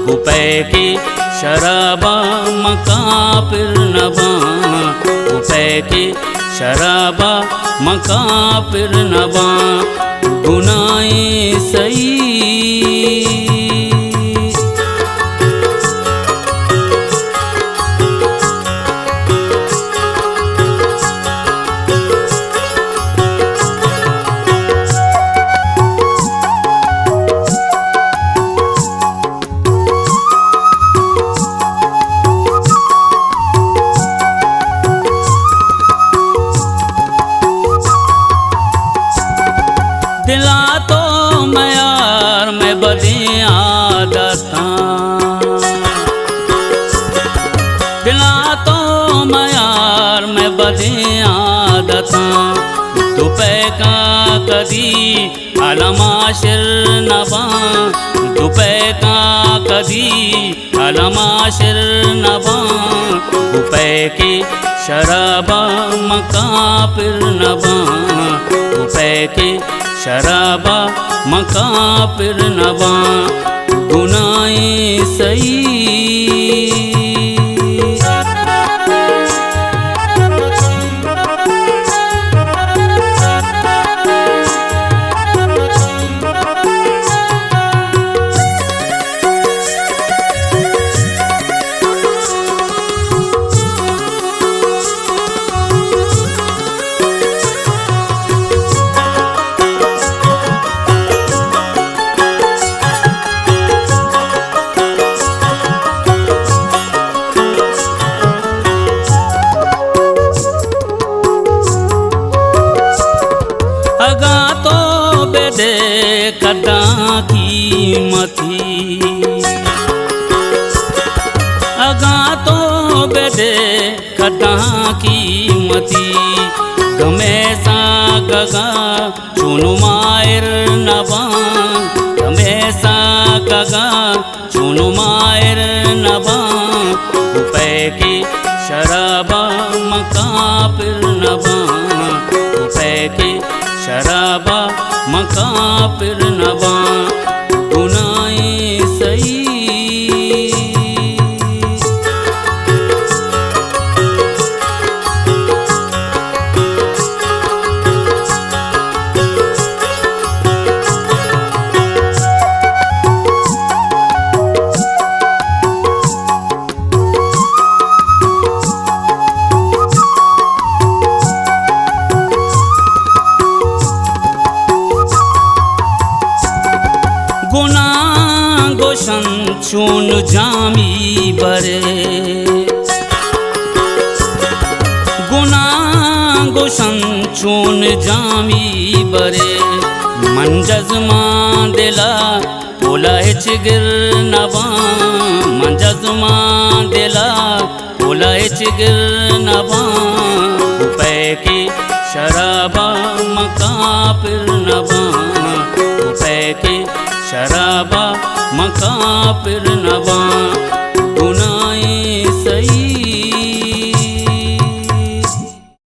گوں پیکیں شرابا من کافر نباں، گوں پیکیں شرابا من کافر نباں، گناہیں سہی۔ دلا تو میار مئے بدیں عادتاں، دلا تو میار مئے بدیں عادتاں، دو پیکا کدی الم عاشر نباں، دو پیکا کدی الم عاشر نباں، گوں پیکیں شرابا من کافر نباں، گوں پیکیں شرابا من کافر نباں، گناہیں سہی۔ اگاں تو بدے کداں قیمتی، اگاں تو بدے کداں قیمتی، گمے ساکگا چون ماہر نباں، گمے ساکگا چون ماہر نباں، گوں پیکیں شرابا من کافر نباں، گوں پیکیں شرابا من کافر نباں، گناہیں سہی۔ گناہ گوشن چون جامی برے، گناہ گوشن چون جامی برے، من جزماں دلا پولا ہچ گر نباں، من جزماں دلا پولا ہچ گر نباں، گوں پیکیں شرابا من کافر نباں، گوں پیکیں شرابا من کافر نباں،